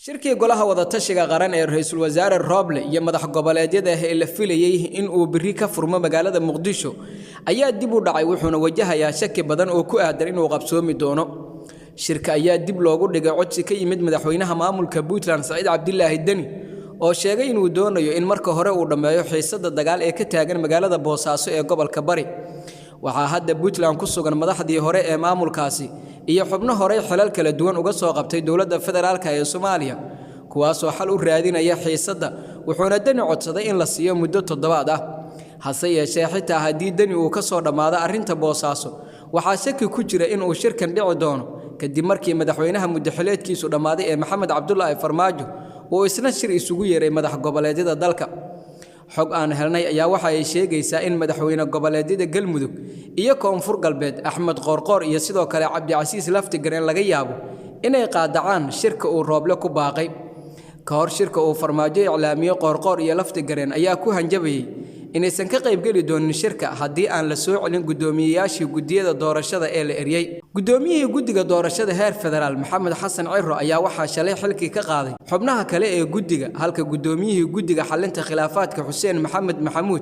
Shirkii golaha wadatashiga qaran ee ra-iisul wasaare Rooble iyo madax goboleedyada ee la filayey in uu berri ka furmo magaalada Muqdisho ayaa dib u dhacay, wuxuuna wajahayaa shaki badan oo ku aadan inuu qabsoomi doono. Shirka ayaa dib loogu dhigay codsi ka yimid madaxweynaha maamulka Puntland Saciid Cabdilaahi Deni, oo sheegay inuu doonayo in marka hore uu dhammeeyo xiisadda dagaal ee ka taagan magaalada Boosaaso ee gobolka Bari. Waxaa hadda Puntland ku sugan madaxdii hore ee maamulkaasi iyo xubno horey xilal kala duwan uga soo qabtay dowladda federaalka ee Soomaaliya, kuwaasoo xal u raadinaya xiisadda, wuxuuna Deni codsaday in la siiyo muddo toddobaad ah. Hase yeeshee, xitaa haddii Deni uu ka soo dhammaado arrinta Boosaaso, waxaa shaki ku jira in uu shirkan dhici doono, kadib markii madaxweynaha muddaxileedkiisu dhammaaday ee Maxamed Cabdulaahi Farmaajo uu isna shir isugu yeeray madax goboleedyada dalka. Xog aan helnay ayaa waxa ay sheegaysaa in madaxweyne goboleedyada Galmudug iyo Koonfur Galbeed Axmed Qoorqoor iyo sidoo kale Cabdicasiis Laftigareen laga yaabo inay qaadacaan shirka uu Rooble ku baaqay. Ka hor shirka uu Farmaajo iclaamiye, Qoorqoor iyo Laftigareen ayaa ku hanjabayey inaysan ka qaybgeli doonin shirka haddii aan la soo celin guddoomiyeyaashii guddiyada doorashada ee la eryey. Guddoomiyihii guddiga doorashada heer federaal Maxamed Xasan Ciro ayaa waxaa shalay xilkii ka qaaday xubnaha kale ee guddiga, halka guddoomiyihii guddiga xalinta khilaafaadka Xuseen Maxamed Maxamuud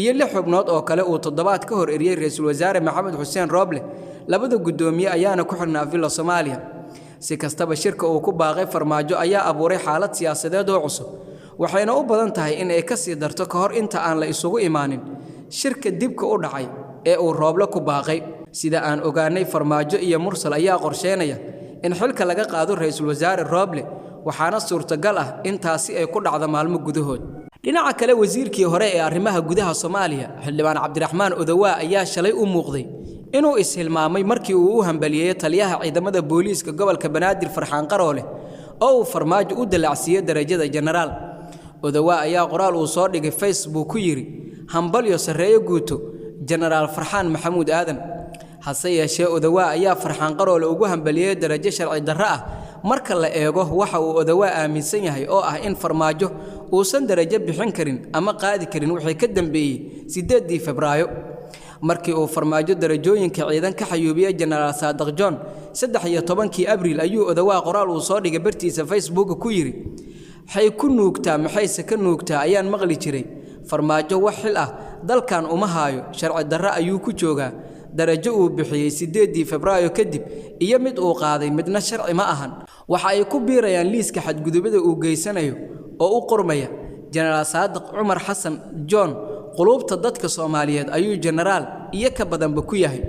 iyo 6 xubnood oo kale uu toddobaad ka hor eryey ra-iisul wasaare Maxamed Xuseen Rooble. Labada guddoomiye ayaana ku xirnaa Villa Soomaaliya. Si kastaba, shirka uu ku baaqay Farmaajo ayaa abuuray xaalad siyaasadeed oo cusub, waxayna u badan tahay in ay ka sii darto ka hor inta aan la isugu imaanin shirka dibka u dhacay ee uu Rooble ku baaqay. Sida aan ogaanay, Farmaajo iyo Mursal ayaa qorsheynaya in xilka laga qaado ra-iisul wasaare Rooble, waxaana suurtagal ah in taasi ay ku dhacdo maalmo gudahood. Dhinaca kale, wasiirkii hore ee arrimaha gudaha Soomaaliya xildhibaan Cabdiraxmaan Odowaa ayaa shalay u muuqday inuu ishilmaamay markii uu u hambaliyeeyey taliyaha ciidamada booliiska gobolka Banaadir Farxaan Qaroole oo uu Farmaajo u dallacsiiyey darajada jenaraal. Odowaa ayaa qoraal uu soo dhigay Facebook ku yidhi: "Hambalyo sarreeyo guuto Jenaraal Farxaan Maxamuud Aadan." Hase yeeshee, Odowaa ayaa Farxaan Qaroole ugu hambaliyey darajo sharci darro ah marka la eego waxa uu Odowaa aaminsan yahay, oo ah in Farmaajo uusan darajo bixin karin ama qaadi karin wixii ka dambeeyey 8-dii Febraayo, markii uu Farmaajo darajooyinka ciidan ka xayuubiyey Jenaraal Saadiq John 13-kii Abriil. Ayuu Odowaa qoraal uu soo dhigay bartiisa Facebook ku yidhi: "Waxay ku nuugtaa maxayse ka nuugtaa ayaan maqli jiray. Farmaajo wax xil ah dalkan uma haayo, sharci darro ayuu ku joogaa. Darajo uu bixiyey 8-dii Febraayo kadib iyo mid uu qaaday midna sharci ma ahan. Waxa ay ku biirayaan liiska xadgudubada uu geysanayo oo u qormaya Jenaraal Saadiq Cumar Xasan John. Quluubta dadka Soomaaliyeed ayuu jenaraal iyo ka badanba ku yahay."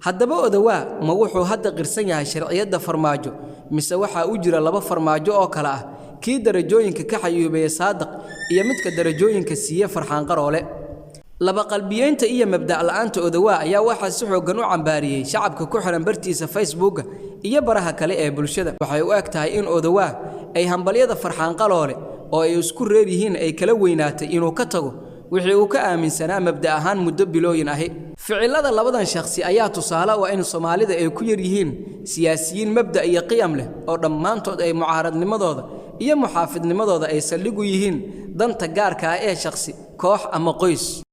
Haddaba, Odowaa ma wuxuu hadda qirsan yahay sharciyadda Farmaajo, mise waxaa u jira laba Farmaajo oo kale ah, kii darajooyinka ka xayuubeeya Saadiq iyo midka darajooyinka siiye Farxaan Qaroole? Laba qalbiyeynta iyo mabda' la'aanta Odowaa ayaa waxaa si xooggan u cambaariyey shacabka ku xiran bartiisa Facebooka iyo baraha kale ee bulshada. Waxay u eg tahay in Odowaa ay hambalyada Farxaan Qaloole oo ay isku reer yihiin ay kala weynaatay inuu ka tago wixii uu ka aaminsanaa mabda' ahaan muddo bilooyin ahi. Ficilada labadan shakhsi ayaa tusaale u ah in Soomaalida ay ku yar yihiin siyaasiyiin mabda' iyo qiyam leh, oo dhammaantood ay mucaaradnimadooda iyo muxaafidnimadooda ay saldhig u yihiin danta gaarka ah ee shakhsi, koox ama qoys.